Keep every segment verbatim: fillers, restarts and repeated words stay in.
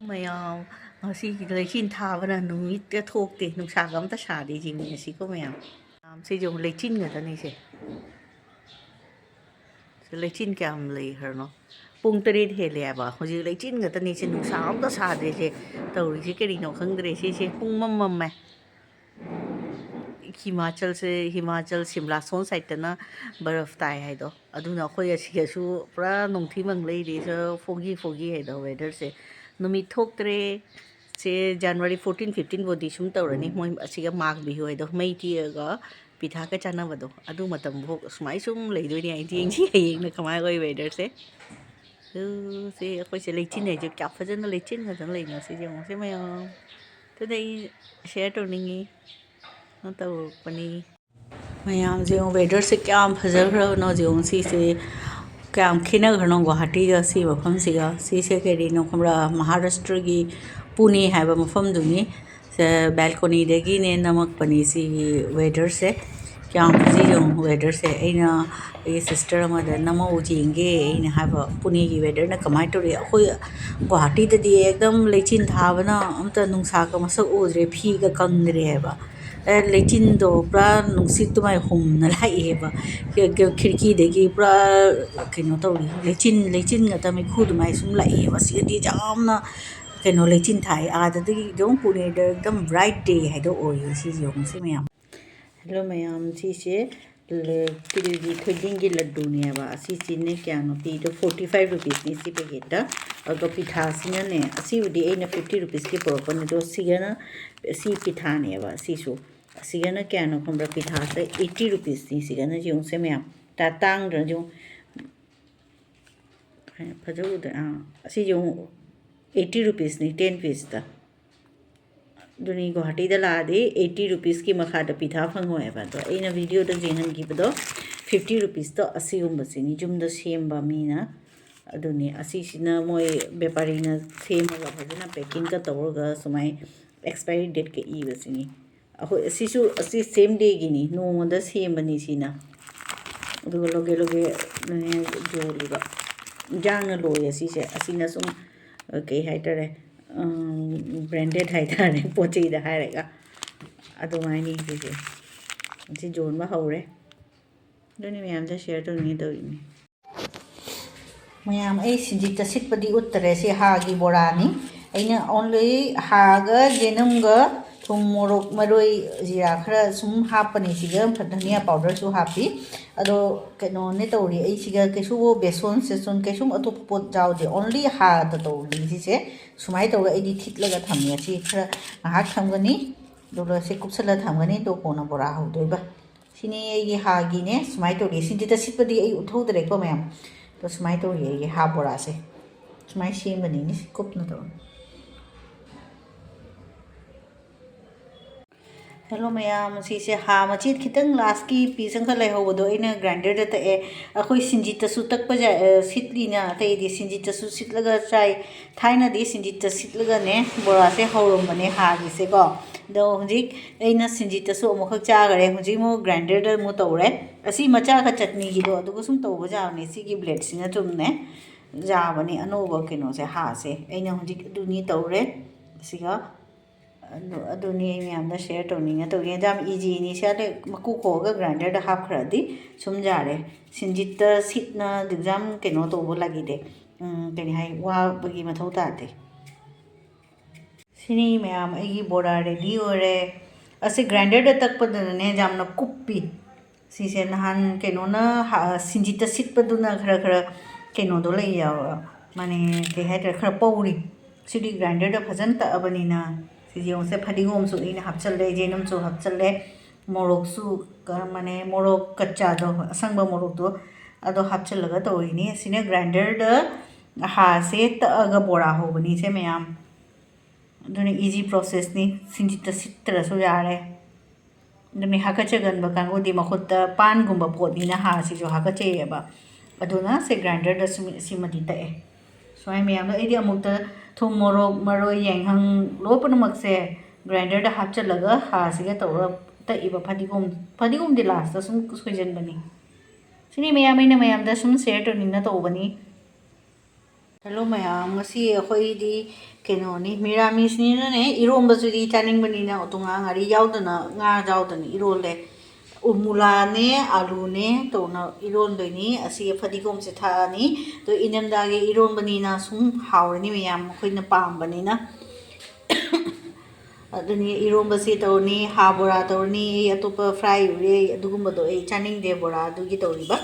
ꯃꯌꯥꯝ, ꯉꯁꯤ ꯂꯩꯆꯤꯟ ꯊꯥꯕꯅ ꯅꯨꯃꯤꯠꯀ ꯊꯣꯛꯇꯦ, ꯅꯨꯡꯁꯥꯒ ꯑꯝꯇ ꯁꯥꯗꯦ꯫ ꯌꯦꯡꯉꯤ ꯉꯁꯤꯀꯣ ꯃꯌꯥꯝ꯫ ꯃꯌꯥꯝꯁꯦ ꯌꯦꯡꯉꯨ, ꯂꯩꯆꯤꯟ ꯉꯥꯛꯇꯅꯤ ꯁꯦ꯫ ꯁꯤ ꯂꯩꯆꯤꯟ ꯀꯌꯥꯝ ꯂꯩꯈ꯭ꯔꯅꯣ? ꯄꯨꯡ ꯇꯔꯦꯠ ꯍꯦꯜꯂꯦ ꯍꯥꯏꯕ꯫ ꯍꯧꯖꯤꯛ ꯂꯩꯆꯤꯟ ꯉꯥꯛꯇꯅꯤ ꯁꯦ, ꯅꯨꯡꯁꯥ ꯑꯝꯇ ꯁꯥꯗꯦ ꯁꯦ꯫ ꯇꯧꯔꯤꯁꯦ ꯀꯔꯤꯅꯣ ꯈꯪꯗ꯭ꯔꯦ ꯁꯤꯁꯦ꯫ ꯄꯨꯡ ꯃꯝ ꯃꯝꯃꯦ꯫ ꯍꯤꯃꯥꯆꯜꯁꯦ, ꯍꯤꯃꯥꯆꯜ ꯁꯤꯝꯂꯥ ꯁꯣꯝ ꯁꯥꯏꯠꯇꯅ ꯕꯔꯐ ꯇꯥꯏ ꯍꯥꯏꯗꯣ꯫ ꯑꯗꯨꯅ ꯑꯩꯈꯣꯏ ꯑꯁꯤꯗꯁꯨ ꯄꯨꯔꯥ ꯅꯣꯡꯊꯤ ꯃꯪ ꯂꯩꯔꯤ, ꯁ-, foggy foggy ꯍꯥꯏꯗꯣ weatherꯁꯦ꯫ ꯅꯨꯃꯤꯠ ꯊꯣꯛꯇ꯭ꯔꯦ꯫ ꯁꯦ January fourteen fifteen ꯐꯥꯎꯗꯤ ꯁꯨꯝ ꯇꯧꯔꯅꯤ꯫ ꯃꯣꯏ ꯑꯁꯤꯒ ꯃꯥꯒ ꯕꯤꯍꯨ ꯍꯥꯏꯗꯣ, ꯃꯩ ꯇꯤꯛꯑꯒ ꯄꯤꯊꯥꯒ ꯆꯥꯅꯕꯗꯣ, ꯑꯗꯨ ꯃꯇꯝ ꯐꯥꯎ ꯁꯨꯃꯥꯏ ꯁꯨꯝ ꯂꯩꯗꯣꯏꯅꯦ꯫ ꯑꯩꯗꯤ ꯌꯦꯡꯁꯤ ꯍꯌꯦꯡꯅ ꯀꯃꯥꯏꯅ ꯑꯣꯏ weatherꯁꯦ꯫ ꯑꯗꯨ ꯁꯤ ꯑꯩꯈꯣꯏꯁꯦ ꯂꯩꯆꯤꯟ ꯍꯥꯏꯁꯦ ꯀꯌꯥ ꯐꯖꯅ ꯂꯩꯆꯤꯟ ꯐꯖꯅ ꯂꯩꯅꯣ ꯁꯤꯁꯦ ꯌꯦꯡꯉꯣ ꯁꯤ ꯃꯌꯥꯝ꯫ ꯑꯗꯨꯗ ꯑꯩ share ꯇꯧꯅꯤꯡꯉꯤ꯫ ꯇꯧꯔꯛꯄꯅꯤ꯫ ꯃꯌꯥꯝꯁꯦ ꯌꯦꯡꯉꯣ, weatherꯁꯦ ꯀꯌꯥꯝ ꯐꯖꯈ꯭ꯔꯕꯅꯣ ꯌꯦꯡꯉꯣ꯫ ꯁꯤꯁꯦ ꯀꯌꯥꯝ ꯈꯦꯠꯅꯈ꯭ꯔꯅꯣ ꯒꯨꯋꯥꯍꯥꯇꯤꯒ ꯁꯤ ꯃꯐꯝꯁꯤꯒ꯫ ꯁꯤꯁꯦ ꯀꯔꯤꯅꯣ ꯈꯪꯕ꯭ꯔꯥ? ꯃꯍꯥꯔꯥꯁꯇ꯭ꯔꯒꯤ ꯄꯨꯅꯦ ꯍꯥꯏꯕ ꯃꯐꯝꯗꯨꯅꯤ꯫ ꯁꯦ, balconyꯗꯒꯤꯅꯦ ꯅꯝꯃꯛꯄꯅꯤ ꯁꯤꯒꯤ weatherꯁꯦ꯫ ꯀꯌꯥꯝ ꯐꯖꯩ ꯌꯦꯡꯉꯣ weatherꯁꯦ꯫ ꯑꯩꯅ ꯑꯩꯒꯤ sister ꯑꯃꯗ ꯅꯝꯃꯛꯎ ꯌꯦꯡꯒꯦ ꯑꯩꯅ ꯍꯥꯏꯕ, ꯄꯨꯅꯦꯒꯤ weatherꯅ ꯀꯃꯥꯏꯅ ꯇꯧꯔꯤ꯫ ꯑꯩꯈꯣꯏ ꯒꯨꯋꯥꯍꯥꯇꯤꯗꯗꯤ ꯑꯦꯛꯗꯝ ꯂꯩꯆꯤꯟ ꯊꯥꯕꯅ ꯑꯝꯇ ꯅꯨꯡꯁꯥꯒ ꯃꯁꯛ ꯎꯗ꯭ꯔꯦ, ꯐꯤꯒ ꯀꯪꯗ꯭ꯔꯦ ꯍꯥꯏꯕ꯫ ꯑꯦ, ꯂꯩꯆꯤꯟꯗꯣ ꯄꯨꯔꯥ ꯅꯨꯡꯁꯤꯠ ꯑꯗꯨꯃꯥꯏꯅ ꯍꯨꯝꯅ ꯂꯥꯛꯑꯦꯕ꯫ ꯈꯤ-, ꯈꯤ-, ꯈꯤꯔꯀꯤꯗꯒꯤ ꯄꯨꯔꯥ ꯀꯩꯅꯣ ꯇꯧꯔꯤ, ꯂꯩꯆꯤꯟ, ꯂꯩꯆꯤꯟ ꯉꯥꯛꯇ ꯃꯩꯈꯨ ꯑꯗꯨꯃꯥꯏꯅ ꯁꯨꯝ ꯂꯥꯛꯑꯦꯕ꯫ ꯁꯤꯗꯗꯤ ꯌꯥꯝꯅ ꯀꯩꯅꯣ ꯂꯩꯆꯤꯟ ꯊꯥꯏ꯫ ꯑꯥꯗꯗꯤ ꯑꯗꯨꯝ ꯄꯨꯅꯦꯗ ꯑꯗꯨꯝ bright day ꯍꯥꯏꯗꯣ ꯑꯣꯏꯌꯦ꯫ ꯁꯤꯁꯦ ꯌꯦꯡꯉꯨꯁꯦ ꯃꯌꯥꯝ꯫ Hello ꯃꯌꯥꯝ, ꯁꯤꯁꯦ ꯂ-, ꯇꯤꯜꯒꯤ ꯊꯣꯏꯗꯤꯡꯒꯤ ꯂꯗꯨꯅꯦꯕ꯫ ꯑꯁꯤꯁꯤꯅ ꯀꯌꯥꯅꯣ ꯄꯤꯗꯣ? Forty five rupeesꯅꯤ ꯁꯤ packetꯇ꯫ ꯑꯗꯨꯒ ꯄꯤꯊꯥꯁꯤꯅꯅꯦ, ꯑꯁꯤꯕꯨꯗꯤ ꯑꯩꯅ fifty rupeesꯀꯤ ꯄꯨꯔꯛꯄꯅꯤ, ꯑꯗꯣ ꯁꯤꯒꯅ, ꯁꯤ ꯄꯤꯊꯥꯅꯦꯕ꯫ ꯁꯤꯁꯨ, ꯑꯁꯤꯒꯅ ꯀꯌꯥꯅꯣ ꯈꯪꯕ꯭ꯔꯥ? ꯄꯤꯊꯥꯁꯦ eighty rupeesꯅꯤ꯫ ꯁꯤꯒꯅ ꯌꯦꯡꯉꯨꯁꯦ ꯃꯌꯥꯝ, ꯇꯥ-, ꯇꯥꯡꯗ꯭ꯔꯥ ꯌꯦꯡꯉꯨ꯫ ꯐꯖ ꯎꯗ꯭ꯔꯦ? ꯑꯥ, ꯑꯁꯤꯁꯦ ꯑꯃꯨꯛ eighty rupeesꯅꯤ, ten pieceꯇ꯫ ꯑꯗꯨꯅꯤ, ꯒꯨꯋꯥꯍꯥꯇꯤꯗ ꯂꯥꯛꯑꯗꯤ eighty rupeesꯀꯤ ꯃꯈꯥꯗ ꯄꯤꯊꯥ ꯐꯪꯉꯣꯏ ꯍꯥꯏꯕ꯫ ꯑꯗꯣ ꯑꯩꯅ videoꯗ ꯌꯦꯡꯍꯟꯈꯤꯕꯗꯣ fifty rupeesꯇꯣ ꯑꯁꯤꯒꯨꯝꯕꯁꯤꯅꯤ, ꯌꯨꯝꯗ ꯁꯦꯝꯕ ꯃꯤꯅ꯫ ꯑꯗꯨꯅꯤ, ꯑꯁꯤꯁꯤꯅ ꯃꯣꯏ ꯕꯦꯄꯥꯔꯤꯅ ꯁꯦꯝꯃꯒ ꯐꯖꯅ packingꯀ ꯇꯧꯔꯒ ꯁꯨꯃꯥꯏ expiry dateꯀ ꯏꯕꯁꯤꯅꯤ꯫ ꯑꯩꯈꯣꯏ ꯑꯁꯤꯁꯨ, ꯑꯁꯤ same dayꯒꯤꯅꯤ, ꯅꯣꯡꯃꯗ ꯁꯦꯝꯕꯅꯤ ꯁꯤꯅ꯫ ꯑꯗꯨꯒ ꯂꯣꯀꯦꯜ ꯂꯣꯀꯦꯜ ꯌꯣꯜꯂꯤꯕ ꯏꯟꯖꯥꯡꯅ ꯂꯣꯏꯌꯦ ꯁꯤꯁꯦ꯫ ꯑꯁꯤꯅ ꯁꯨꯝ, ꯑ, ꯀꯩ ꯍꯥꯏꯇꯥꯔꯦ, ꯕ꯭ꯔꯦꯟꯗꯦꯠ ꯍꯥꯏꯇꯥꯔꯦ, ꯄꯣꯠ ꯆꯩꯗ ꯍꯥꯏꯔꯒ꯫ ꯑꯗꯨꯃꯥꯏꯅ ꯁꯤꯁꯦ ꯁꯤ ꯌꯣꯟꯕ ꯍꯧꯔꯦ꯫ ꯑꯗꯨꯅꯤ ꯃꯌꯥꯝꯗ ꯁꯤꯌꯔ ꯇꯧꯅꯤꯡꯉꯦ ꯇꯧꯔꯤꯅꯤ꯫ ꯃꯌꯥꯝ, ꯑꯩ ꯁꯤꯡꯖꯤꯠꯇ ꯁꯤꯠꯄꯗꯤ ꯎꯠꯇꯔꯦ꯫ ꯁꯤ ꯍꯥꯒꯤ ꯕꯣꯔꯥꯅꯤ꯫ ꯑꯩꯅ ꯑꯣꯟꯂꯤ ꯍꯥꯒ ꯌꯦꯅꯝꯒ ꯊꯨꯝ, ꯃꯣꯔꯣꯛ, ꯃꯔꯣꯏ, ꯖꯤꯔꯥ ꯈꯔ ꯁꯨꯝ ꯍꯥꯞꯄꯅꯤ꯫ ꯁꯤꯒ ꯙꯅꯤꯌꯥ ꯄꯥꯎꯗꯔꯁꯨ ꯍꯥꯞꯄꯤ꯫ ꯑꯗꯣ ꯀꯩꯅꯣꯅꯦ ꯇꯧꯔꯤ, ꯑꯩꯁꯤꯒ ꯀꯩꯁꯨ ꯕꯦꯁꯣꯟ ꯁꯦꯁꯣꯟ ꯀꯩꯁꯨꯝ ꯑꯇꯣꯞꯄ ꯄꯣꯠ ꯌꯥꯎꯗꯦ, ꯑꯣꯟꯂꯤ ꯍꯥꯗ ꯇꯧꯔꯤ꯫ ꯁꯤꯁꯦ ꯁꯨꯃꯥꯏꯅ ꯇꯧꯔꯒ ꯑꯩꯗꯤ ꯊꯤꯠꯂꯒ ꯊꯝꯃꯦ꯫ ꯁꯤ ꯈꯔ ꯉꯥꯏꯍꯥꯛ ꯊꯝꯒꯅꯤ, ꯑꯗꯨꯒ ꯁꯤ ꯀꯨꯞꯁꯜꯂ ꯊꯝꯒꯅꯤ, ꯑꯗꯨ ꯀꯣꯟꯅ ꯕꯣꯔꯥ ꯍꯧꯗꯣꯏꯕ꯫ ꯁꯤꯅꯤ ꯑꯩꯒꯤ ꯍꯥꯒꯤꯅꯦ꯫ ꯁꯨꯃꯥꯏꯅ ꯇꯧꯔꯤ꯫ ꯁꯤꯡꯖꯤꯠꯇ ꯁꯤꯠꯄꯗꯤ ꯑꯩ ꯎꯠꯍꯧꯗ꯭ꯔꯦꯀꯣ ꯃꯌꯥꯝ꯫ ꯑꯗꯣ ꯁꯨꯃꯥꯏꯅ ꯇꯧꯔꯤ ꯑꯩꯒꯤ ꯍꯥ ꯕꯣꯔꯥꯁꯦ꯫ ꯁꯨꯃꯥꯏꯅ ꯁꯦꯝꯕꯅꯤꯅꯦ ꯀꯨꯞꯅ ꯇꯧꯔꯒ꯫ ꯍꯦꯜꯂꯣ ꯃꯌꯥꯝ, ꯁꯤꯁꯦ ꯍꯥ ꯃꯆꯦꯠ ꯈꯤꯇꯪ ꯂꯥꯁꯀꯤ ꯄꯤꯁ ꯑꯃꯈꯛ ꯂꯩꯍꯧꯕꯗꯣ ꯑꯩꯅ ꯒ꯭ꯔꯥꯏꯟꯗꯔꯗ ꯇꯛꯑꯦ꯫ ꯑꯩꯈꯣꯏ ꯁꯤꯡꯖꯤꯠꯇꯁꯨ ꯇꯛꯄ ꯌꯥꯏ, ꯑ, ꯁꯤꯠꯂꯤꯅ, ꯑꯇꯩꯗꯤ ꯁꯤꯡꯖꯤꯠꯇꯁꯨ ꯁꯤꯠꯂꯒ ꯆꯥꯏ꯫ ꯊꯥꯏꯅꯗꯤ ꯁꯤꯡꯖꯤꯠꯇ ꯁꯤꯠꯂꯒꯅꯦ ꯕꯣꯔꯥꯁꯦ ꯍꯧꯔꯝꯕꯅꯦ ꯍꯥꯒꯤꯁꯦꯀꯣ꯫ ꯑꯗꯣ ꯍꯧꯖꯤꯛ ꯑꯩꯅ ꯁꯤꯡꯖꯤꯠꯇꯁꯨ ꯑꯃꯨꯛꯈꯛ ꯆꯥꯈꯔꯦ, ꯍꯧꯖꯤꯛ ꯑꯃꯨꯛ ꯒ꯭ꯔꯥꯏꯟꯗꯔꯗ ꯑꯃꯨꯛ ꯇꯧꯔꯦ꯫ ꯑꯁꯤ ꯃꯆꯥꯒ ꯆꯠꯅꯤꯒꯤꯗꯣ ꯑꯗꯨꯒ ꯁꯨꯝ ꯇꯧꯕ ꯌꯥꯕꯅꯦ, ꯁꯤꯒꯤ ꯕ꯭ꯂꯦꯗꯁꯤꯅ ꯆꯨꯝꯅꯦ꯫ ꯌꯥꯕꯅꯤ ꯑꯅꯧꯕ ꯀꯩꯅꯣꯁꯦ, ꯍꯥꯁꯦ꯫ ꯑꯩꯅ ꯍꯧꯖꯤꯛ ꯑꯗꯨꯅꯤ ꯇꯧꯔꯦ꯫ ꯑꯁꯤꯒ ꯑꯗꯨ, ꯑꯗꯨꯅꯤ ꯑꯩ ꯃꯌꯥꯝꯗ ꯁꯤꯌꯔ ꯇꯧꯅꯤꯡꯉ ꯇꯧꯅꯤ꯫ ꯌꯥꯝ ꯏꯖꯤꯅꯤ꯫ ꯁꯤ ꯃꯀꯨ ꯈꯣꯛꯑꯒ ꯒ꯭ꯔꯥꯏꯟꯗꯔꯗ ꯍꯥꯞꯈ꯭ꯔꯗꯤ ꯁꯨꯝ ꯌꯥꯔꯦ꯫ ꯁꯤꯡꯖꯤꯠꯇ ꯁꯤꯠꯅ ꯑꯗꯨꯛ ꯌꯥꯝ ꯀꯩꯅꯣ ꯇꯧꯕ ꯂꯥꯛꯏꯗꯦ꯫ ꯎꯝ, ꯀꯔꯤ ꯍꯥꯏ, ꯋꯥꯕꯒꯤ ꯃꯊꯧ ꯇꯥꯗꯦ꯫ ꯁꯤꯅꯤ ꯃꯌꯥꯝ, ꯑꯩꯒꯤ ꯕꯣꯔꯥ ꯔꯦꯗꯤ ꯑꯣꯏꯔꯦ꯫ ꯑꯁꯤ ꯒ꯭ꯔꯥꯏꯟꯗꯔꯗ ꯇꯛꯄꯗꯨꯅꯅꯦ ꯌꯥꯝꯅ ꯀꯨꯞꯄꯤ꯫ ꯁꯤꯁꯦ ꯅꯍꯥꯟ ꯀꯩꯅꯣꯅ ꯍꯥ-, ꯁꯤꯡꯖꯤꯠꯇ ꯁꯤꯠꯄꯗꯨꯅ ꯈꯔ ꯈꯔ ꯀꯩꯅꯣꯗꯣ ꯂꯩ ꯌꯥꯎ-, ꯃꯥꯅꯦ, ꯀꯩ ꯍꯥꯏꯇꯥꯔꯦ, ꯈꯔ ꯄꯧꯔꯤ꯫ ꯁꯤꯗꯤ ꯒ꯭ꯔꯥꯏꯟꯗꯔꯗ ꯐꯖꯅ ꯇꯛꯑꯕꯅꯤꯅ꯫ ꯁꯤꯁꯦ ꯌꯦꯡꯉꯨꯁꯦ, ꯐꯗꯤꯒꯣꯝꯁꯨ ꯑꯩꯅ ꯍꯥꯞꯆꯜꯂꯦ, ꯌꯦꯅꯝꯁꯨ ꯍꯥꯞꯆꯜꯂꯦ, ꯃꯣꯔꯣꯛꯁꯨ ꯀ-, ꯃꯥꯅꯦ, ꯃꯣꯔꯣꯛ ꯀꯠꯆꯥꯗꯣ, ꯑꯁꯪꯕ ꯃꯣꯔꯣꯛꯇꯣ, ꯑꯗꯣ ꯍꯥꯞꯆꯜꯂꯒ ꯇꯧꯔꯤꯅꯤ꯫ ꯁꯤꯅ ꯒ꯭ꯔꯥꯏꯟꯗꯔꯗ ꯍꯥꯁꯦ ꯇꯛꯑꯒ ꯕꯣꯔꯥ ꯍꯧꯕꯅꯤ ꯁꯦ ꯃꯌꯥꯝ꯫ ꯑꯗꯨꯅ ꯏꯖꯤ ꯄ꯭ꯔꯣꯁꯦꯁꯅꯤ, ꯁꯤꯡꯖꯤꯠꯇ ꯁꯤꯠꯇ꯭ꯔꯁꯨ ꯌꯥꯔꯦ꯫ ꯑꯗꯨꯅꯤ ꯍꯥꯀꯠꯆꯒꯟꯕ ꯀꯥꯡꯕꯨꯗꯤ ꯃꯈꯨꯠꯇ ꯄꯥꯟꯒꯨꯝꯕ ꯄꯣꯠꯅꯤꯅ ꯍꯥꯁꯤꯁꯨ ꯍꯥꯀꯠꯆꯩꯌꯦꯕ꯫ ꯑꯗꯨꯅ ꯁꯦ ꯒ꯭ꯔꯥꯏꯟꯗꯔꯗ ꯁꯨꯝ-, ꯁꯤꯃꯗꯤ ꯇꯛꯑꯦ꯫ ꯁꯨꯃꯥꯏꯅ ꯃꯌꯥꯝꯗꯣ ꯑꯩꯗꯤ ꯑꯃꯨꯛꯇ ꯊꯨꯝ, ꯃꯣꯔꯣꯛ, ꯃꯔꯣꯏ, ꯌꯥꯏꯉꯪ ꯂꯣꯏ ꯄꯨꯝꯅꯃꯛꯁꯦ ꯒ꯭ꯔꯥꯏꯟꯗꯔꯗ ꯍꯥꯞꯆꯜꯂꯒ ꯍꯥꯁꯤꯒ ꯇꯧꯔꯒ ꯇꯛꯏꯕ꯫ ꯐꯗꯤꯒꯣꯝ, ꯐꯗꯤꯒꯣꯝꯗꯤ ꯂꯥꯁꯇ ꯁꯨꯝ ꯁꯣꯏꯖꯟꯕꯅꯤ꯫ ꯁꯤꯅꯤ ꯃꯌꯥꯝ, ꯑꯩꯅ ꯃꯌꯥꯝꯗ ꯁꯨꯝ ꯁꯤꯌꯔ ꯇꯧꯅꯤꯡꯅ ꯇꯧꯕꯅꯤ꯫ ꯍꯦꯜꯂꯣ ꯃꯌꯥꯝ, ꯉꯁꯤ ꯑꯩꯈꯣꯏꯗꯤ ꯀꯩꯅꯣꯅꯤ, ꯃꯤꯔꯥꯃꯤꯁꯅꯤꯅꯅꯦ, ꯏꯔꯣꯝꯕꯁꯤꯗꯤ ꯆꯥꯅꯤꯡꯕꯅꯤꯅ ꯎꯇꯣꯡꯉꯥ ꯉꯥꯔꯤ ꯌꯥꯎꯗꯅ, ꯉꯥ ꯌꯥꯎꯗꯅ ꯏꯔꯣꯜꯂꯦ꯫ ꯎ-, ꯃꯨꯂꯥꯅꯦ, ꯑꯂꯨꯅꯦ ꯇꯧꯅ ꯏꯔꯣꯟꯗꯣꯏꯅꯤ꯫ ꯑꯁꯤ ꯐꯗꯤꯒꯣꯝꯁꯦ ꯊꯥꯛꯑꯅꯤ꯫ ꯑꯗꯣ ꯏꯅꯝꯗꯥꯒꯤ ꯏꯔꯣꯟꯕꯅꯤꯅ ꯁꯨꯝ ꯍꯥꯎꯔꯅꯤ ꯃꯌꯥꯝ, ꯑꯩꯈꯣꯏꯅ ꯄꯥꯝꯕꯅꯤꯅ꯫ ꯑꯗꯨꯅꯤ, ꯏꯔꯣꯝꯕꯁꯤ ꯇꯧꯔꯅꯤ, ꯍꯥ ꯕꯣꯔꯥ ꯇꯧꯔꯅꯤ꯫ ꯑꯩ ꯑꯇꯣꯞꯄ ꯐ꯭ꯔꯥꯏ ꯎꯔꯦ, ꯑꯗꯨꯒꯨꯝꯕꯗꯣ ꯑꯩ ꯆꯥꯅꯤꯡꯗꯦ, ꯕꯣꯔꯥ ꯑꯗꯨꯒꯤ ꯇꯧꯔꯤꯕ꯫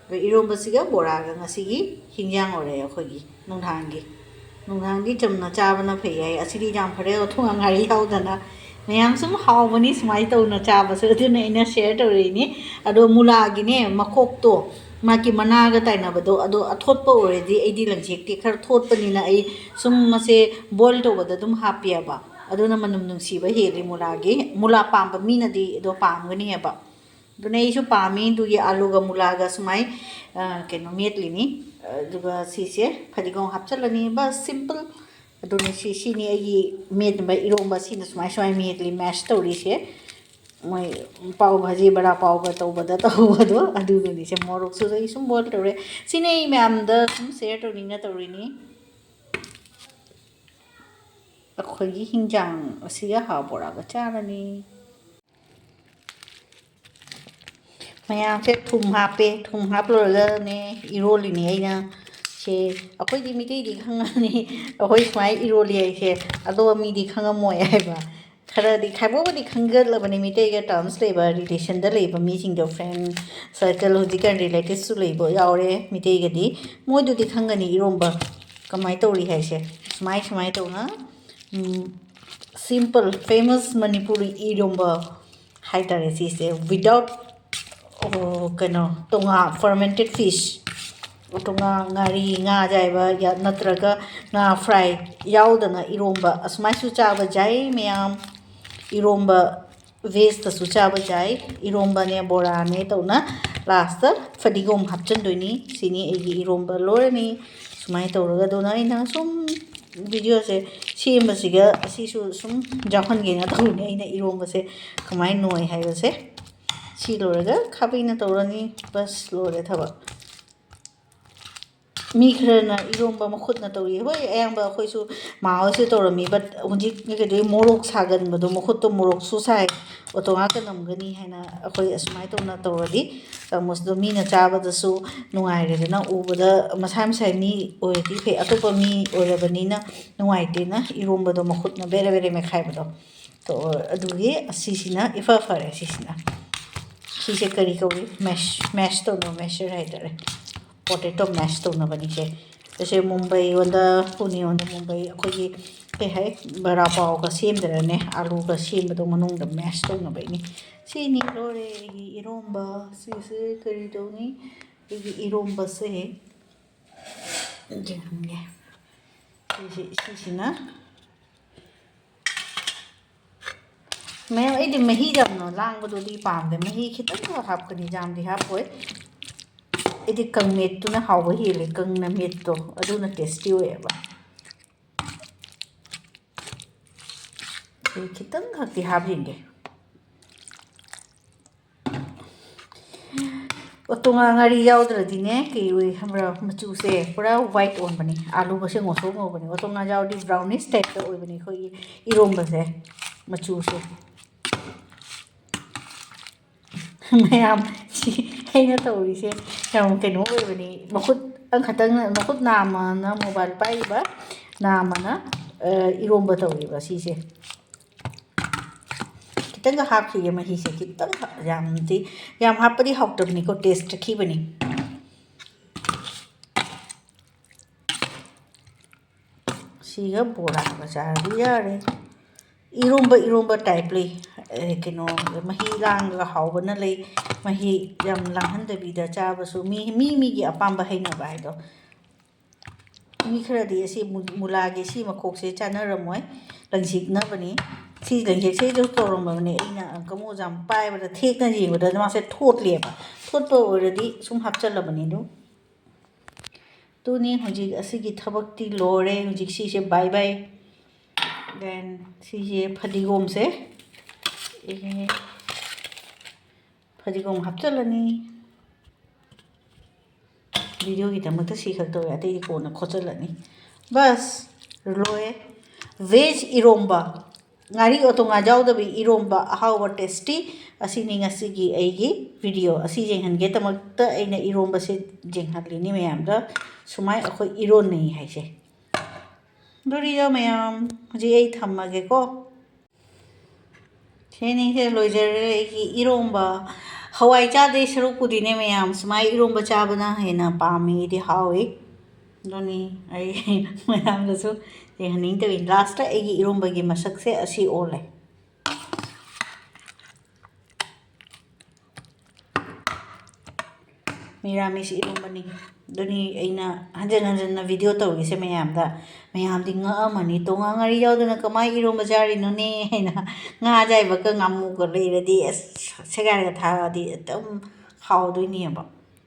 ꯑꯗꯣ ꯏꯔꯣꯝꯕꯁꯤꯒ ꯕꯣꯔꯥꯒ ꯉꯁꯤꯒꯤ ꯍꯤꯟꯖꯥꯡ ꯑꯣꯏꯔꯦ ꯑꯩꯈꯣꯏꯒꯤ ꯅꯨꯡꯗꯥꯡꯒꯤ꯫ ꯅꯨꯡꯗꯥꯡꯗꯤ ꯆꯝꯅ ꯆꯥꯕꯅ ꯐꯩ ꯍꯥꯏ꯫ ꯑꯁꯤꯗꯤ ꯌꯥꯝ ꯐꯔꯦ, ꯎꯇꯣꯡꯉꯥ ꯉꯥꯔꯤ ꯌꯥꯎꯗꯅ꯫ ꯃꯌꯥꯝ ꯁꯨꯝ ꯍꯥꯎꯕꯅꯤ ꯁꯨꯃꯥꯏꯅ ꯇꯧꯅ ꯆꯥꯕꯁꯨ, ꯑꯗꯨꯅ ꯑꯩꯅ ꯁꯤꯌꯔ ꯇꯧꯔꯛꯏꯅꯤ꯫ ꯑꯗꯣ ꯃꯨꯂꯥꯒꯤꯅꯦ, ꯃꯈꯣꯛꯇꯣ, ꯃꯥꯒꯤ ꯃꯅꯥꯒ ꯇꯥꯏꯅꯕꯗꯣ, ꯑꯗꯣ ꯑꯊꯣꯠꯄ ꯑꯣꯏꯔꯗꯤ, ꯑꯩꯗꯤ ꯂꯪꯁꯦꯛꯇꯤ ꯈꯔ ꯊꯣꯠꯄꯅꯤꯅ ꯑꯩ ꯁꯨꯝ ꯃꯁꯦ ꯕꯣꯏꯜ ꯇꯧꯕꯗ ꯑꯗꯨꯝ ꯍꯥꯞꯄꯦꯕ꯫ ꯑꯗꯨꯅ ꯃꯅꯝ ꯅꯨꯡꯁꯤꯕ ꯍꯦꯜꯂꯤ ꯃꯨꯂꯥꯒꯤ꯫ ꯃꯨꯂꯥ ꯄꯥꯝꯕ ꯃꯤꯅꯗꯤ ꯑꯗꯣ ꯄꯥꯝꯒꯅꯤ ꯍꯥꯏꯕ꯫ ꯑꯗꯨꯅ ꯑꯩꯁꯨ ꯄꯥꯝꯃꯤ, ꯑꯗꯨꯒꯤ ꯑꯂꯨꯒ ꯃꯨꯂꯥꯒ ꯁꯨꯃꯥꯏ, ꯑ, ꯀꯩꯅꯣ, ꯃꯦꯠꯂꯤꯅꯤ꯫ ꯑꯗꯨꯒ ꯁꯤꯁꯦ ꯐꯗꯤꯒꯣꯝ ꯍꯥꯞꯆꯤꯜꯂꯅꯤ꯫ Bus, simple. ꯑꯗꯨꯅ ꯁꯤ, ꯁꯤꯅꯤ ꯑꯩꯒꯤ ꯃꯦꯠꯅꯕ ꯏꯔꯣꯝꯕ꯫ ꯁꯤꯅ ꯁꯨꯃꯥꯏ, ꯁꯨꯃꯥꯏ ꯃꯦꯠꯂꯤ, ꯃꯦꯁ ꯇꯧꯔꯤꯁꯦ꯫ ꯃꯣꯏ ꯄꯥꯎ ꯚꯥꯖꯤ, ꯕꯔꯥ ꯄꯥꯎꯒ ꯇꯧꯕꯗ ꯇꯧꯕꯗꯣ, ꯑꯗꯨꯗꯨꯅꯤ꯫ ꯁꯦ ꯃꯣꯔꯣꯛꯁꯨ ꯑꯩ ꯁꯨꯝ ꯕꯣꯏꯜ ꯇꯧꯔꯦ꯫ ꯁꯤꯅꯤ ꯑꯩ ꯃꯌꯥꯝꯗ ꯁꯨꯝ ꯁꯤꯌꯔ ꯇꯧꯅꯤꯡꯅ ꯇꯧꯔꯤꯅꯤ꯫ ꯑꯩꯈꯣꯏꯒꯤ ꯍꯤꯟꯖꯥꯡ ꯑꯁꯤꯒ ꯍꯥ ꯕꯣꯔꯥꯒ ꯆꯥꯔꯅꯤ꯫ ꯃꯌꯥꯝꯁꯦ ꯊꯨꯝ ꯍꯥꯞꯄꯦ꯫ ꯊꯨꯝ ꯍꯥꯞꯂꯨꯔꯒꯅꯦ ꯏꯔꯣꯜꯂꯤꯅꯦ ꯑꯩꯅ꯫ ꯁꯦ, ꯑꯩꯈꯣꯏꯗꯤ ꯃꯤꯇꯩꯗꯤ ꯈꯪꯉꯅꯤ ꯑꯩꯈꯣꯏ ꯁꯨꯃꯥꯏꯅ ꯏꯔꯣꯜꯂꯤ ꯍꯥꯏꯁꯦ, ꯑꯗꯣ ꯃꯤꯗꯤ ꯈꯪꯉꯝꯃꯣꯏ ꯍꯥꯏꯕ꯫ ꯈꯔꯗꯤ ꯈꯥꯏꯕꯣꯛꯄꯨꯗꯤ ꯈꯪꯒꯜꯂꯕꯅꯤ, ꯃꯤꯇꯩꯒ ꯇꯔꯝꯁ ꯂꯩꯕ, ꯔꯤꯂꯦꯁꯟꯗ ꯂꯩꯕ ꯃꯤꯁꯤꯡꯗꯣ, ꯐ꯭ꯔꯦꯟ ꯁꯔꯀꯜ, ꯍꯧꯖꯤꯛꯀꯥꯟ ꯔꯤꯂꯦꯇꯤꯚꯁꯨ ꯂꯩꯕ ꯌꯥꯎꯔꯦ ꯃꯤꯇꯩꯒꯗꯤ꯫ ꯃꯣꯏꯗꯨꯗꯤ ꯈꯪꯒꯅꯤ ꯏꯔꯣꯝꯕ ꯀꯃꯥꯏꯅ ꯇꯧꯔꯤ ꯍꯥꯏꯁꯦ꯫ ꯁꯨꯃꯥꯏ, ꯁꯨꯃꯥꯏꯅ ꯇꯧꯅ, ꯎꯝ, ꯁꯤꯝꯄꯜ, ꯐꯦꯃꯁ ꯃꯅꯤꯄꯨꯔꯤ ꯏꯔꯣꯝꯕ ꯍꯥꯏꯇꯥꯔꯦ ꯁꯤꯁꯦ, ꯋꯤꯗꯥꯎꯠ, ꯑꯣ, ꯀꯩꯅꯣ, ꯇꯣꯉꯥ, ꯐꯔꯃꯦꯟꯇꯦꯠ ꯐꯤꯁ, ꯇꯣꯉꯥ, ꯉꯥꯔꯤ, ꯉꯥ ꯑꯌꯥꯏꯕ ꯌꯥ-, ꯅꯠꯇ꯭ꯔꯒ ꯉꯥ ꯐ꯭ꯔꯥꯏ ꯌꯥꯎꯗꯅ ꯏꯔꯣꯝꯕ ꯑꯁꯨꯃꯥꯏꯁꯨ ꯆꯥꯕ ꯌꯥꯏ ꯃꯌꯥꯝ꯫ ꯏꯔꯣꯝꯕ ꯚꯦꯖꯇꯁꯨ ꯆꯥꯕ ꯌꯥꯏ꯫ ꯏꯔꯣꯝꯕꯅꯦ, ꯕꯣꯔꯥꯅꯦ ꯇꯧꯅ ꯂꯥꯁꯇ ꯐꯗꯤꯒꯣꯝ ꯍꯥꯞꯆꯤꯟꯗꯣꯏꯅꯤ꯫ ꯁꯤꯅꯤ ꯑꯩꯒꯤ ꯏꯔꯣꯝꯕ ꯂꯣꯏꯔꯅꯤ꯫ ꯁꯨꯃꯥꯏꯅ ꯇꯧꯔꯒ, ꯑꯗꯨꯅ ꯑꯩꯅ ꯁꯨꯝ ꯚꯤꯗꯤꯑꯣꯁꯦ ꯁꯦꯝꯕꯁꯤꯒ ꯑꯁꯤꯁꯨ ꯁꯨꯝ ꯌꯥꯎꯍꯟꯒꯦꯅ ꯇꯧꯕꯅꯤ, ꯑꯩꯅ ꯏꯔꯣꯝꯕꯁꯦ ꯀꯃꯥꯏꯅ ꯅꯣꯏ ꯍꯥꯏꯕꯁꯦ꯫ ꯁꯤ ꯂꯣꯏꯔꯒ ꯈꯥꯕꯩꯅ ꯇꯧꯔꯅꯤ꯫ ꯕꯁ, ꯂꯣꯏꯔꯦ ꯊꯕꯛ꯫ ꯃꯤ ꯈꯔꯅ ꯏꯔꯣꯝꯕ ꯃꯈꯨꯠꯅ ꯇꯧꯏ꯫ ꯍꯣꯏ, ꯑꯌꯥꯝꯕ ꯑꯩꯈꯣꯏꯁꯨ ꯃꯥ ꯍꯣꯏꯁꯨ ꯇꯧꯔꯝꯃꯤ, but ꯍꯧꯖꯤꯛ ꯀꯩꯗꯧꯏ, ꯃꯣꯔꯣꯛ ꯁꯥꯒꯟꯕꯗꯣ, ꯃꯈꯨꯠꯇꯣ ꯃꯣꯔꯣꯛꯁꯨ ꯁꯥꯏ, ꯑꯣꯇꯣꯉꯥ ꯀꯅꯝꯒꯅꯤ ꯍꯥꯏꯅ ꯑꯩꯈꯣꯏ ꯑꯁꯨꯃꯥꯏꯅ ꯇꯧꯅ ꯇꯧꯔꯗꯤ ꯆꯥꯃꯁꯗꯣ ꯃꯤꯅ ꯆꯥꯕꯗꯁꯨ ꯅꯨꯡꯉꯥꯏꯔꯦꯗꯅ, ꯎꯕꯗ ꯃꯁꯥ ꯃꯁꯥ ꯃꯤ ꯑꯣꯏꯔꯗꯤ ꯐꯩ, ꯑꯇꯣꯞꯄ ꯃꯤ ꯑꯣꯏꯔꯕꯅꯤꯅ ꯅꯨꯡꯉꯥꯏꯇꯦꯅ ꯏꯔꯣꯝꯕꯗꯣ ꯃꯈꯨꯠꯅ ꯕꯦꯔꯦ ꯕꯦꯔꯦ ꯃꯦꯠꯈꯥꯏꯕꯗꯣ꯫ ꯇꯣ, ꯑꯗꯨꯒꯤ ꯑꯁꯤꯁꯤꯅ ꯏꯐ ꯐꯔꯦ꯫ ꯁꯤꯁꯤꯅ, ꯁꯤꯁꯦ ꯀꯔꯤ ꯀꯧꯏ? ꯃꯦꯁ, ꯃꯦꯁ ꯇꯧꯅꯕ, ꯃꯦꯁꯔ ꯍꯥꯏꯇꯥꯔꯦ, ꯄꯣꯇꯦꯇꯣ ꯃꯦꯁ ꯇꯧꯅꯕꯅꯤꯁꯦ꯫ ꯁꯦ ꯃꯨꯝꯕꯩ ꯑꯣꯟꯗ, ꯄꯨꯅꯦ ꯑꯣꯟꯗ ꯃꯨꯝꯕꯩ ꯑꯩꯈꯣꯏꯒꯤ ꯀꯩ ꯍꯥꯏ, ꯕꯔꯥ ꯄꯥꯎꯒ ꯁꯦꯝꯗꯔꯅꯦ, ꯑꯥꯂꯨꯒ ꯁꯦꯝꯕꯗꯣ ꯃꯅꯨꯡꯗ ꯃꯦꯁ ꯇꯧꯅꯕꯩꯅꯤ꯫ ꯁꯤꯅꯤ ꯂꯣꯏꯔꯦ ꯑꯩꯒꯤ ꯏꯔꯣꯝꯕ꯫ ꯁꯤꯁꯦ ꯀꯔꯤ ꯇꯧꯅꯤ? ꯑꯩꯒꯤ ꯏꯔꯣꯝꯕꯁꯦ ꯌꯦꯡꯍꯟꯒꯦ꯫ ꯁꯤꯁꯤ, ꯁꯤꯁꯤꯅ ꯃꯌꯥꯝ, ꯑꯩꯗꯤ ꯃꯍꯤ ꯌꯥꯝꯅ ꯂꯥꯡꯕꯗꯨꯗꯤ ꯄꯥꯝꯗꯦ꯫ ꯃꯍꯤ ꯈꯤꯇꯪꯈꯛ ꯍꯥꯞꯀꯅꯤ, ꯌꯥꯝꯗꯤ ꯍꯥꯞꯄꯣꯏ꯫ ꯑꯩꯗꯤ ꯀꯪꯃꯦꯠꯇꯨꯅ ꯍꯥꯎꯕ ꯍꯦꯜꯂꯦ, ꯀꯪꯅ ꯃꯦꯠꯇꯣ ꯑꯗꯨꯅ ꯇꯦꯁꯇꯤ ꯑꯣꯏꯌꯦꯕ꯫ ꯑꯩ ꯈꯤꯇꯪ ꯈꯛꯇꯤ ꯍꯥꯞ ꯌꯦꯡꯒꯦ꯫ ꯑꯣꯇꯣꯉꯥ ꯉꯥꯔꯤ ꯌꯥꯎꯗ꯭ꯔꯗꯤꯅꯦ, ꯀꯩ ꯑꯣꯏ ꯈꯪꯕ꯭ꯔꯥ? ꯃꯆꯨꯁꯦ ꯄꯨꯔꯥ ꯋꯥꯏꯠ ꯑꯣꯟꯕꯅꯤ꯫ ꯑꯥꯂꯨꯒꯁꯦ ꯉꯧꯁꯣꯛ ꯉꯧꯕꯅꯤ꯫ ꯑꯣꯇꯣꯉꯥ ꯌꯥꯎꯔꯗꯤ ꯕ꯭ꯔꯥꯎꯅꯤꯁ ꯇꯥꯏꯞꯇ ꯑꯣꯏꯕꯅꯤ ꯑꯩꯈꯣꯏꯒꯤ ꯏꯔꯣꯝꯕꯁꯦ, ꯃꯆꯨꯁꯦ꯫ ꯃꯌꯥꯝ, ꯁꯤ ꯑꯩꯅ ꯇꯧꯔꯤꯁꯦ ꯌꯥꯝ ꯀꯩꯅꯣ ꯑꯣꯏꯕꯅꯤ꯫ ꯃꯈꯨꯠ ꯑꯃꯈꯛꯇꯪ, ꯃꯈꯨꯠ ꯅꯥꯝꯃꯅ ꯃꯣꯕꯥꯏꯜ ꯄꯥꯏꯔꯤꯕ, ꯅꯥꯝꯃꯅ, ꯑ, ꯏꯔꯣꯝꯕ ꯇꯧꯔꯤꯕ ꯁꯤꯁꯦ꯫ ꯈꯤꯇꯪꯒ ꯍꯥꯞꯈꯤꯒꯦ ꯃꯍꯤꯁꯦ, ꯈꯤꯇꯪ ꯍꯥꯞ-, ꯌꯥꯝꯗꯤ, ꯌꯥꯝ ꯍꯥꯞꯄꯗꯤ ꯍꯥꯎꯇꯕꯅꯤꯀꯣ, ꯇꯦꯁ ꯆꯠꯈꯤꯕꯅꯤ꯫ ꯁꯤꯒ ꯕꯣꯔꯥꯒ ꯆꯥꯔꯗꯤ ꯌꯥꯔꯦ꯫ ꯏꯔꯣꯝꯕ, ꯏꯔꯣꯝꯕ ꯇꯥꯏꯞ ꯂꯩ꯫ ꯑꯦ, ꯀꯩꯅꯣ, ꯃꯍꯤ ꯂꯥꯡꯉꯒ ꯍꯥꯎꯕꯅ ꯂꯩ, ꯃꯍꯤ ꯌꯥꯝ ꯂꯥꯡꯍꯟꯗꯕꯤꯗ ꯆꯥꯕꯁꯨ꯫ ꯃꯤ, ꯃꯤ ꯃꯤꯒꯤ ꯑꯄꯥꯝꯕ ꯍꯩꯅꯕ ꯍꯥꯏꯗꯣ꯫ ꯃꯤ ꯈꯔꯗꯤ ꯑꯁꯤ ꯃꯨ-, ꯃꯨꯂꯥꯒꯤ ꯁꯤ ꯃꯈꯣꯛꯁꯦ ꯆꯥꯅꯔꯝꯃꯣꯏ, ꯂꯪꯁꯤꯛꯅꯕꯅꯤ꯫ ꯁꯤ ꯂꯪꯁꯤꯛꯁꯤꯁꯨ ꯇꯧꯔꯝꯃꯕꯅꯤ꯫ ꯑꯩꯅ ꯀꯃꯣꯖꯥꯝ ꯄꯥꯏꯕꯗ, ꯊꯦꯛꯅ ꯌꯦꯡꯕꯗ ꯃꯥꯁꯦ ꯊꯣꯠꯂꯦꯕ꯫ ꯊꯣꯠꯄ ꯑꯣꯏꯔꯗꯤ ꯁꯨꯝ ꯍꯥꯞꯆꯜꯂꯕꯅꯤ ꯑꯗꯨꯝ꯫ ꯑꯗꯨꯅꯤ ꯍꯧꯖꯤꯛ ꯑꯁꯤꯒꯤ ꯊꯕꯛꯇꯤ ꯂꯣꯏꯔꯦ꯫ ꯍꯧꯖꯤꯛ ꯁꯤꯁꯦ bye bye꯫ Then ꯁꯤꯁꯦ ꯐꯗꯤꯒꯣꯝꯁꯦ, ꯑꯦ, ꯐꯗꯤꯒꯣꯝ ꯍꯥꯞꯆꯜꯂꯅꯤ꯫ ꯚꯤꯗꯤꯑꯣꯒꯤꯗꯃꯛꯇ ꯁꯤ ꯈꯛ ꯇꯧꯔꯦ, ꯑꯇꯩꯗꯤ ꯀꯣꯟꯅ ꯈꯣꯠꯆꯜꯂꯅꯤ꯫ ꯕꯁ, ꯂꯣꯏꯔꯦ꯫ ꯚꯦꯖ ꯏꯔꯣꯝꯕ, ꯉꯥꯔꯤ ꯑꯣꯇꯣꯉꯥ ꯌꯥꯎꯗꯕꯤ ꯏꯔꯣꯝꯕ, ꯑꯍꯥꯎꯕ, ꯇꯦꯁꯇꯤ꯫ ꯑꯁꯤꯅꯤ ꯉꯁꯤꯒꯤ ꯑꯩꯒꯤ ꯚꯤꯗꯤꯑꯣ꯫ ꯑꯁꯤ ꯌꯦꯡꯍꯟꯒꯦꯗꯃꯛꯇ ꯑꯩꯅ ꯏꯔꯣꯝꯕꯁꯦ ꯌꯦꯡꯍꯜꯂꯤꯅꯤ ꯃꯌꯥꯝꯗ꯫ ꯁꯨꯃꯥꯏꯅ ꯑꯩꯈꯣꯏ ꯏꯔꯣꯟꯅꯩ ꯍꯥꯏꯁꯦ꯫ ꯑꯗꯨꯅꯤꯗ ꯃꯌꯥꯝ, ꯍꯧꯖꯤꯛ ꯑꯩ ꯊꯝꯃꯒꯦꯀꯣ꯫ ꯁꯤꯅꯤꯁꯦ ꯂꯣꯏꯖꯔꯦ ꯑꯩꯒꯤ ꯏꯔꯣꯝꯕ꯫ ꯍꯋꯥꯏ ꯆꯥꯗꯣꯏ ꯁꯔꯨꯛꯄꯨꯗꯤꯅꯦ ꯃꯌꯥꯝ, ꯁꯨꯃꯥꯏꯅ ꯏꯔꯣꯝꯕ ꯆꯥꯕꯅ ꯍꯦꯟꯅ ꯄꯥꯝꯃꯤ, ꯑꯩꯗꯤ ꯍꯥꯎꯏ꯫ ꯑꯗꯨꯅꯤ ꯑꯩ ꯃꯌꯥꯝꯗꯁꯨ ꯌꯦꯡꯍꯟꯅꯤꯡꯗꯕꯅꯤ꯫ ꯂꯥꯁꯇ ꯑꯩꯒꯤ ꯏꯔꯣꯝꯕꯒꯤ ꯃꯁꯛꯁꯦ ꯑꯁꯤ ꯑꯣꯜꯂꯦ꯫ ꯃꯤꯔꯥꯃꯤꯁ ꯏꯔꯣꯝꯕꯅꯤ꯫ ꯑꯗꯨꯅꯤ ꯑꯩꯅ ꯍꯟꯖꯟ ꯍꯟꯖꯟꯅ ꯚꯤꯗꯤꯑꯣ ꯇꯧꯔꯤꯁꯦ ꯃꯌꯥꯝꯗ꯫ ꯃꯌꯥꯝꯗꯤ ꯉꯛꯑꯝꯃꯅꯤ, "ꯇꯣꯉꯥ ꯉꯥꯔꯤ ꯌꯥꯎꯗꯅ ꯀꯃꯥꯏꯅ ꯏꯔꯣꯝꯕ ꯆꯥꯔꯤꯅꯣꯅꯦ?" ꯍꯥꯏꯅ꯫ ꯉꯥ ꯑꯌꯥꯏꯕꯒ ꯉꯥꯃꯨꯒ ꯂꯩꯔꯗꯤ ꯑꯁ ꯁꯦꯒꯥꯏꯔꯒ ꯊꯥꯛꯑꯗꯤ ꯑꯗꯨꯝ ꯍꯥꯎꯗꯣꯏꯅꯦꯕ꯫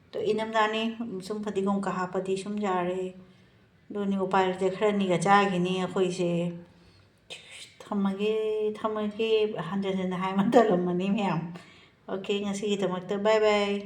ꯑꯗꯣ ꯏꯅꯝꯗꯥꯅꯤ, ꯁꯨꯝ ꯐꯗꯤꯒꯣꯝꯒ ꯍꯥꯞꯄꯗꯤ ꯁꯨꯝ ꯌꯥꯔꯦ꯫ ꯑꯗꯨꯅꯤ ꯎꯄꯥꯏ ꯂꯩꯇꯦ, ꯈꯔꯅꯤꯒ ꯆꯥꯈꯤꯅꯤ ꯑꯩꯈꯣꯏꯁꯦ꯫ ꯊꯝꯃꯒꯦ, ꯊꯝꯃꯒꯦ, ꯍꯟꯖꯟ ꯍꯟꯖꯟꯅ ꯍꯥꯏ ꯃꯇꯜꯂꯝꯃꯅꯤ ꯃꯌꯥꯝ꯫ ꯑꯣꯀꯦ, ꯉꯁꯤꯒꯤꯗꯃꯛꯇ bye bye꯫